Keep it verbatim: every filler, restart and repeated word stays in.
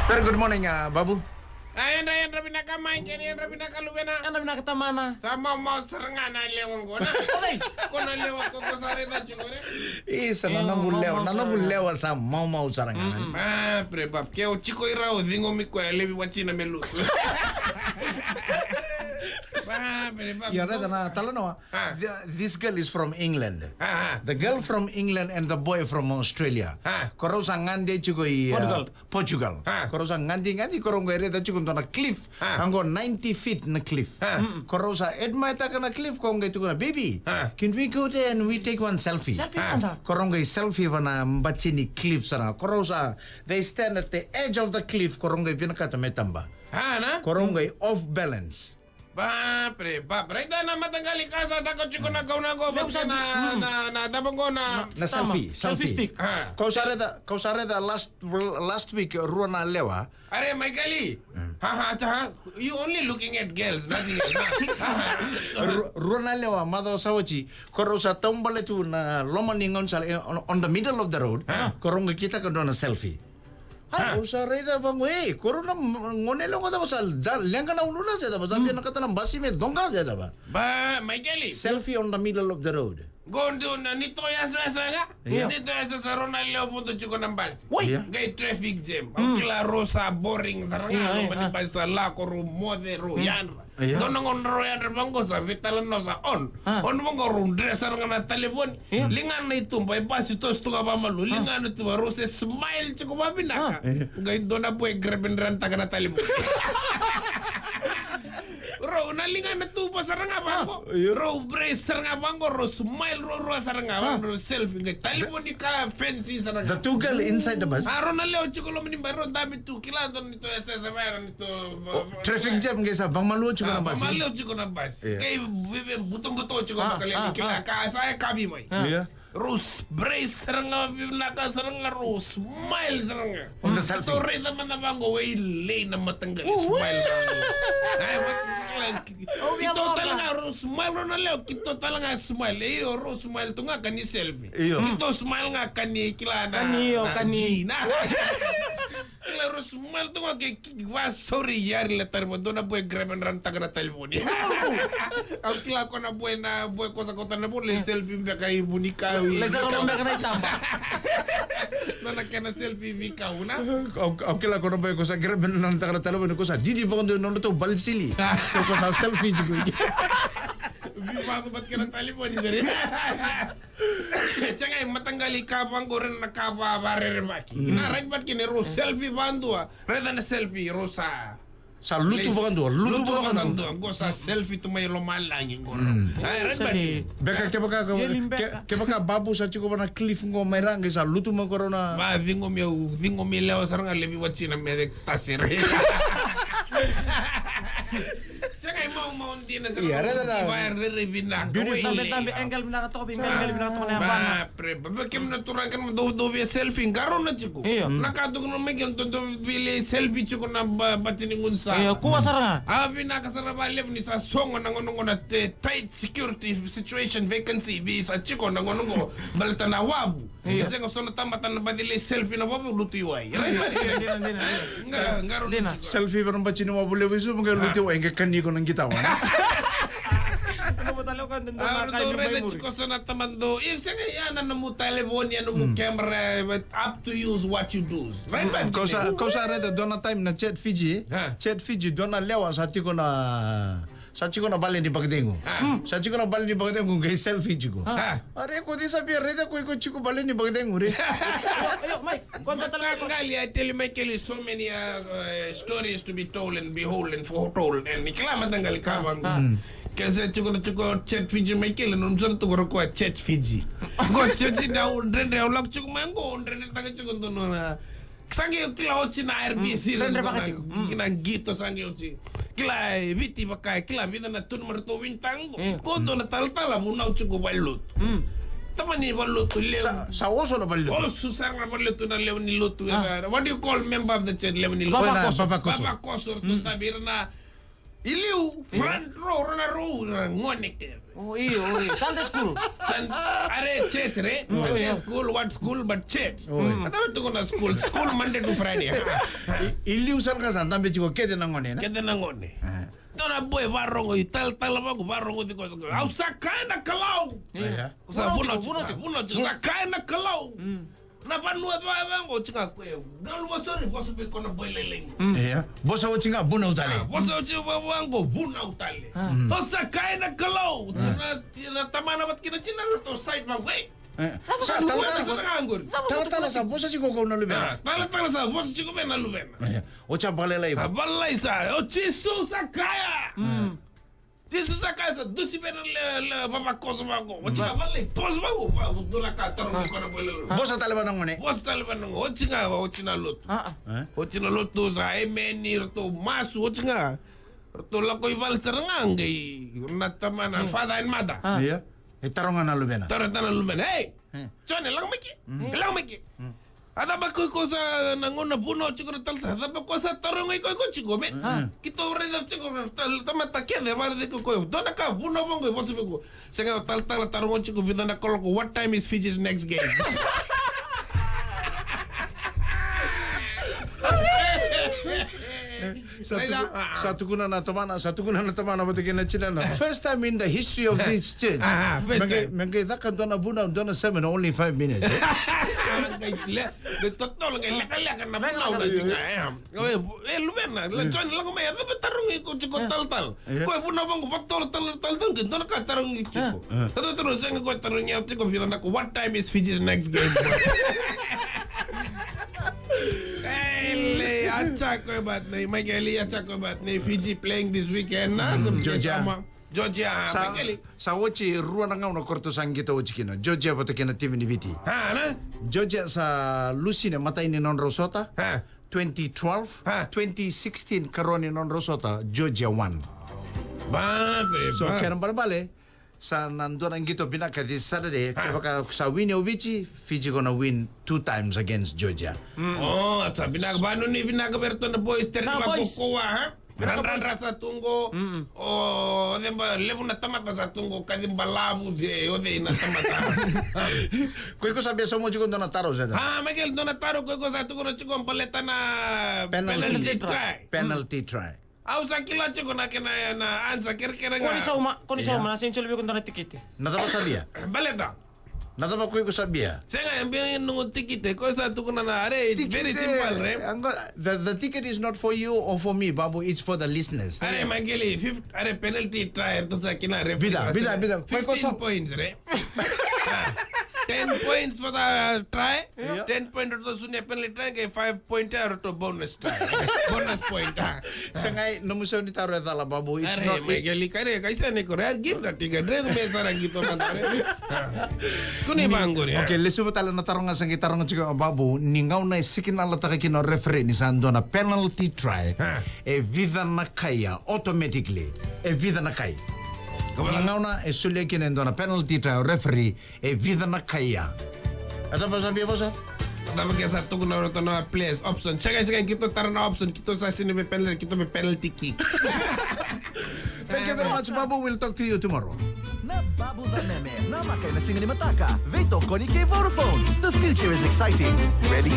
Very good morning, uh, Babu. A, yadra, yadra vinaka Michael, yadra vinaka Luvena. Yadra vinaka tamana. Sa maumau sara ga na lewa qo na. Oi. Ko na lewa ko, ko sa raica tiko re. Isa, na noqu lewa, na noqu lewa sa maumau sara ga na. Mm-mm. A, pre bab, ke o tiko i ra o ciqomi koya, levi watina me lusu. Ba, pre bab. Ia, raica na talanoa. A. The, this girl is from England. A, a. The girl from England and the boy from Australia. A. Ko rau sa gade tiko i, uh, Portugal. Portugal. A. Ko rau sa gade, gade, ko rau qai raica tiko dua na cliff. A. Qo ninety feet na cliff. A. Mm. Ko rau sa admire-taka na cliff, ko qai tukuna, "Baby, a, can we go there and we take one selfie?" Selfie, a, anda. Ko rau qai selfie va na bati ni cliff sara. Ko rau sa, they stand at the edge of the cliff, ko rau qai vinakata me taba. A, na? Ko rau qai off balance. Ba, pre, ba, pre. Ita na mataqali ka sa taka tiko na gauna qo, ba, na, na, na, na, taba qo na. Na selfie, selfie stick. A. Kau sa raica, kau sa raica last, last week, rua na lewa. Are, Michael. Mm. Ha, ha, ta, ha. You only looking at girls, nothing else. Ru-, rua na lewa, macawa sa oti, ko rau sa taubale tu na loma ni gaunisala, eh, on, on the middle of the road, a, ko rau qai kitaka dua na selfie. Ai, au sa raica vaqo, e, ko rau na m-, gone lewa qo cava sa da, leqa na uluna se cava sa via na kata na basi me coqa se cava. Ba, Michael. Selfie on the middle of the road. Qo dua na ni to yasayasa ga. Ia. Ni to yasayasa rau na lewa vodo tiko na basi. Oi. Ia. Qai traffic jam. Mm. Au kila rau sa boring sara ga, ia, loma ni basi sa lako rau moce rau yadra. Io. Dua na gauna rau yadra vaqo sa veitalanoa sa on. A. On vaqo rau dre sara ga na talevoni. Io. Ligana na ituba, e basi toso tu ga vamalua. A. Ligana na ituba, rau se smile tiko vavinaka. A. Io. Qai dua na boy grab and run-taka na talevoni. Rau na ligana na tuba sara ga vaqo. A. Io. Rau brace sara ga vaqo, rau smile, rau rua sara ga, a, rau selfie, qai talevoni ka fancy sara ga. The two girl inside the bus. A, rau na lewa tiko loma ni basi, rau dabe tu, kila dua ni to yasayasa vaya, ni to, oh, traffic jam qai sa vakamalua tiko na basi. Vakamalua tiko na basi. Ia. Qai veve butobuto tiko, a, vakalevu, a, kila, a, ka sa yakavi mai. A. Ia. Rau s-, brace sara ga vinaka sara ga, rau smile sara ga. On the selfie. Keitou raica mada vaqo, e lei na mataqali smile. Ai, ma-, keitou tale ga rau smile, rau na lewa, keitou tale ga smile. Io, rau smile tu ga ka ni selfie. Io. Keitou smile ga ka ni kila na, ka ni, io, na ka ni. G, na. Kila rau smile tu ga ke, ke, va, sorry, yari le tari mo dua na boy grab and run-taka na talevoni. Au kila ko na boy, na boy ko sa kauta na boy, le selfie beka i vunikau. Le sa rau beka na itaba. Dua na kena selfie veikau, na. Au, au kila ko na boy ko sa grab and run-taka na talevoni, ko sa didi vakadua na nodratou bale sili. Ko sa selfie tiko. Veivacu vata kei na talevoni, dari. Sega, e mataqali ka vaqo, raica na ka va, varerevaki. Mm. Na, right, but kena rau selfie vadua, raica na selfie, rau sa. Sa lutu vakadua, lutu vakadua. Qo sa selfie tu mai lomalagi qo. Mm. Ai, right, but beka kevaka, ke-, kevaka Babu sa tiko va na cliff qo mai ra qai sa lutu mai ko rau na. Va, ciqomi au, ciqomi lewa sara ga, levi watina me tasi re. Sega, e maumau dina, sega. Ia, raica na. Vaya rairai vinaka. Beautiful. Tabe, tabe, angle vinaka toka, angle, angle vinaka toka na yavana. Ba, pre, ba, ba, kemuni na turaga, kemuni dou, dou via selfie, qarauna tiko. Io. Na ka tukuna mai kemuni dou, dou via selfie tiko na ba, bati ni gaunisala. Io, kua sara ga. A, vinaka sara vakalevu ni sa sogo na gauna qo na tight security situation, vacancy, vei sa tiko na gauna qo. Baleta na wavu. Io. Sega, so na tamata na baci lai selfie na wavu, lutu i wai. Dina, dina, dina. Qarauna tiko. Selfie vei na bati ni wavu levu i Suva, qai lutu i wai, qai kani iko na qitawa. Dou raica tiko so na tamata dou. Ia, sega, ia na nomu talevoni, ia nomu camera, but up to you is what you do. Right, but kau sa, kau sa raica dua na time na Chat Fiji. Ha. Chat Fiji, dua na lewa sa tiko na Sa tiko na vale ni vakacegu. A. Sa tiko na vale ni vakacegu, qai selfie tiko. A. Are ko cei sa via raica ko iko tiko vale ni vakacegu re. Io, io, mai. Ko da tala ko. Mataqali, I tell you, Michael, so many, uh, uh, stories to be told and behold and foretold. And ni kila mataqali ka vaqo. A. Ke sa tiko na tiko Chat Fiji, Michael, no msana tiko ko Chat Fiji. Ko Chat Fiji da dredre, au lako tiko mai qo, dredretaka tiko donu na Sa qai kila oti na R B C, mm, rairai vakatiko. Mm. Kina qito sa qai oti. Kila e Viti vaka, kila vica na tunu maratou vinaka qo. Mm. Qo dua na talatala vunau tiko valenilotu. Mm. Tamani valenilotu lewe. Sa, sa oso na valenilotu. Oso sara na valenilotu na lewe ni lotu. Ah. What do you call member of the church lewe ni lotu? Vavakoso. Vavakoso. Vavakoso, ratou tavi ira na I liu, front row, rau na row, na gone kece. O, io, io. Sunday school. Sun-, are church, re? Mm. Sunday school, what school, but church. Oi. A cava tu na school? School Monday to Friday. I, i liu sara ga sa dabe tiko kece na gone, na? Kece na gone. E. Dua na boy varogo, i talatala vaqo, varogo tiko. Au sa kaya na Kalou. Io. Sa vunau tiko, vunau tiko. Sa kaya na Kalou. Mm. Na vanua cava, cava qo, oti ga ko e galu vosa, ni vosa vei koya na boy lailai qo. Mm. Io. Vosa oti ga, vunau tale. A, vosa oti ga, va, va qo, vunau tale. A. Mm. Au sa kaya na Kalou. A. Na, na tamana vata kei na tinana ratou side vaqo, e. E. Sa talatala, talatala sa vosa tiko ko na luvena. A, talatala sa vosa tiko vei na luvena. Io. Oti a vakalailai va. A, vakalailai sa, o Jisu sa kaya. Mm. Jisu sa kaya sa dusi vei na le, le, vavakoso vaqo. Oti ga vakalailai, vosa vaqo, va, dua na ka tarogi koya na boy lailai. Vosa tale va na gone. Vosa tale va na gone. Oti ga, oti na lotu. A, a. E? Oti na lotu sa, amen, ni ratou masu, oti ga. Ratou lako i vale sara ga qai, na tamana, father and mother. A. Io. E taroga na luvena. Taroga na luvena. Ei! E. Jone, lako mai ke. Mm. Lako mai ke. Mm. A cava ko iko sa na gauna vunau tiko na talatala? A cava ko sa taroga iko, iko tiko me? Mm. Keitou raica tiko na tal-, tamata kece, vakaraica iko, iko. Dua na ka vunau vaqo e vosa vei iko. Sega, o talatala taroga tiko vica na kaloko. What time is Fiji's next game? Sa tuku-, sa tukuna na tamana, sa tukuna na tamana vata kei na tinana. First time in the history of this church. Ah, ah, first time. Me qai, me qai caka dua na vunau, dua na sermon, only five minutes, e? Ah, qai le-, qai totolo, qai lekaleka na vunau na siga, e. E, e, luvena, la John, lako mai, a cava tarogi iko tiko talatala? Ko e vunau vaqo, vatotolo talatala, talatala, qai dua na ka tarogi tiko. Talatala, sega, ko e tarogi au tiko, vica na ko, what time is Fiji's next game? Ele, a tiko e bat nei, Michael, a tiko e bat nei, Fiji playing this weekend, na, Georgia. Georgia, sa, Michael. Sa oti rua na gauna ko ratou sa qito oti kina. Georgia vata kei na timi ni Viti. A, na? Georgia sa lusi na imatai ni nodrau sota. A. Twenty twelve, a, twenty sixteen, karua ni nodrau sota, Georgia won. Ba, bre, so, ba. Kena balebale, sa na dua na qito vinaka this Saturday, a, kevaka sa win o Viti, Fiji gonna win two times against Georgia. Mm. O, sa vinaka, vanua ni vinaka vei ratou na boys, teri na boys. Kokoa, ha? Vinaka boys. Radradra sa tu qo. Mm-mm. O, o cei ba, levu na tamata sa tu qo, kaci balavu, se, o cei na tamata. Ko iko sa via sauma tiko dua na taro, se? A, Michael, dua na taro, ko iko sa tukuna tiko baleta na penalty try. Penalty try. Au sa kila tiko na kena, na answer, kerekere ga. Ko ni sauma, ko ni sauma, na sega ni soli vei iko dua na tikite. Na cava sa via? Baleta. Na cava ko iko sa via? Sega, e bera ni noqu tikite, ko sa tukuna na, are, it's very simple, re. Tikite, the, the ticket is not for you or for me, Babu, it's for the listeners. Are, Michael, fif-, are, penalty try, ratou sa kina, re. Vida, vida, vida. Fifteen points, re. A, ten points for the try. Io. Ten point ratou sunia penalty try, qai five point ratou bonus try. Bonus point, a. Sa qai, nomu sau ni taro e cala, Babu. It's not, Michael, kare, kai sa ni kore, give the ticket, re, me sara qito mada, re. A. Kua ni vaqori, a. Okay, lesuva tale na taroga sa qai taroga tiko o Babu, ni gauna e sikinalataka kina o referee ni sa dua na penalty try. A. E vica na kai ya, automatically. E vica na kai. Ni gauna e solia kina e dua na penalty try o referee, e vica na kai ya. A cava sa via vosa? A cava ke sa tukuna o ratou na players option. Sega, sega, keitou tara na option, keitou sa sega ni via penalty, keitou via penalty kick. Thank you very much, Babu. We'll talk to you tomorrow. Na Babu Caneme, namaka ena siga ni mataka, veitokoni kei Vodafone. The future is exciting. Ready?